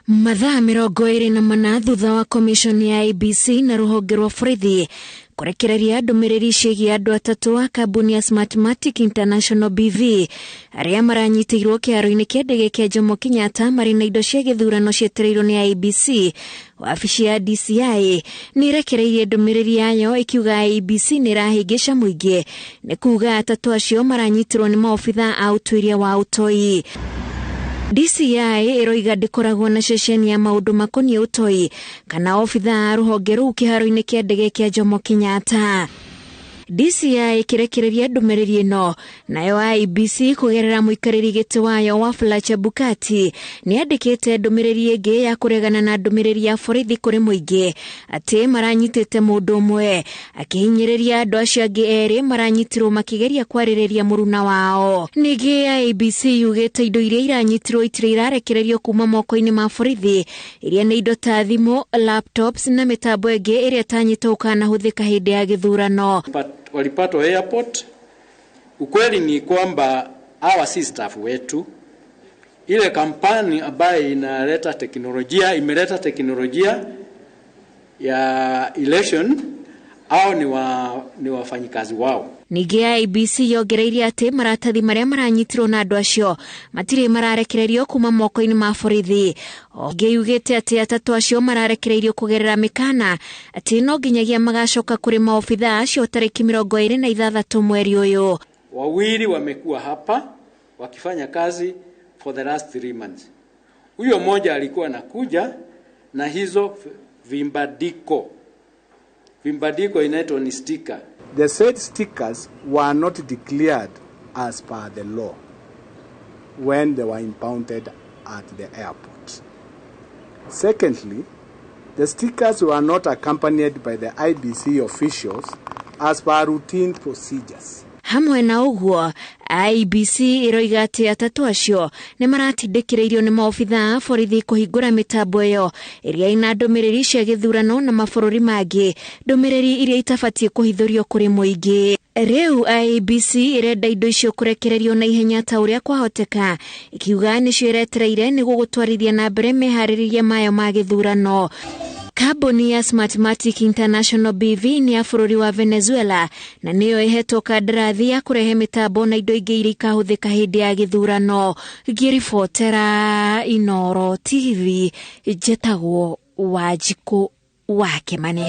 Mathaa 24 thutha wa komishoni ya IEBC na rũhonge rwa borithi kũrekereria ndũmĩrĩri ciĩgiĩ andũ atatũ a kambuni ya Smartmatic International BV arĩa maranyitĩirwo kĩharo-inĩ kĩa ndege kĩa Jomo Kenyatta marĩ na indo cia gĩthurano cietereirwo nĩ IEBC. Wabici ya DCI nĩ ĩrekereirie ndũmĩrĩri yayo ĩkiuga IEBC nĩ ĩrahĩngĩca mũingĩ nĩ kuga atatũ acio maranyitirwo nĩ maobitha a ũtuĩria wa ũtoi. DCI ĩroiga ndĩkoragwo na ceceni ya maũndũ makoniĩ ũtoi kana obitha a rũhonge rũu kĩharo-inĩ kĩa ndege kĩa Jomo Kenyatta. DCI ĩkĩrekereria ndũmĩrĩri ĩno, nayo IEBC kũgerera mũikarĩri gĩtĩ wayo Wafula Chebukati nĩ andĩkĩte ndũmĩrĩri ĩngĩ ya kũregana na ndũmĩrĩri ya borithi kũrĩ mũingĩ atĩ maranyitĩte mũndũ ũmwe akĩhinyĩrĩria andũ acio angĩ erĩ maranyitirwo makĩgeria kwarĩrĩria mũruna wao. Ningĩ IEBC yugĩte indo iria iranyitirwo itirĩ irarekererio kuma moko-inĩ ma borithi, iria nĩ indo ta thimũ, laptops na mĩtambo ĩngĩ ĩrĩa ĩtanyĩtwo gũkanahũthĩka hĩndĩ ya gĩthurano. Walipatwa airport. Ukweli ni kwamba hawa si staff wetu. Ile kampani ambayo inaleta teknolojia, imeleta teknolojia ya election, au ni wafanyikazi wao. Ningĩ IEBC yongereire atĩ maratathi marĩa maranyitirwo na andũ acio matirĩ mararekererio kuma moko-inĩ ma borithi. Ongĩ yugĩte atĩ atatũ acio mararekereirio kũgerera mĩkana atĩ no nginyagia magacoka kũrĩ maobitha acio tarĩki 26 mweri ũyũ. Wawili wamekuwa hapa wakifanya kazi for the last 3 months. Huyo mmoja alikuwa anakuja na hizo vimbadiko. Vimbadiko inaitwa ni sticker. The said stickers were not declared as per the law when they were impounded at the airport. Secondly, the stickers were not accompanied by the IEBC officials as per routine procedures. Hamwe na ũguo, IEBC ĩroiga atĩ atatũ acio nĩ maratindĩkĩrĩirio nĩ maobitha a borithi kũhingũra mĩtambo ĩyo ĩrĩa ĩna ndũmĩrĩri cia gĩthurano na mabũrũri mangĩ, ndũmĩrĩri iria itabatiĩ kũhithũrio kũrĩ mũingĩ. Rĩu IEBC ĩrenda indo icio kũrekererio na ihenya ta ũrĩa kwahoteka, ikiuga nĩcio ĩretereire nĩguo gũtwarithia na mbere meharĩrĩria mayo ma gĩthurano. Kambuni ya Smartmatic International BV nĩ ya bũrũri wa Venezuela na nĩyo ĩhetwo kandarathi ya kũrehe mĩtambo na indo ingĩ iria ikahũthĩka hĩndĩ ya gĩthurano. Ngĩribotera Inooro TV, njetagwo Wanjikũ wa Kĩmani.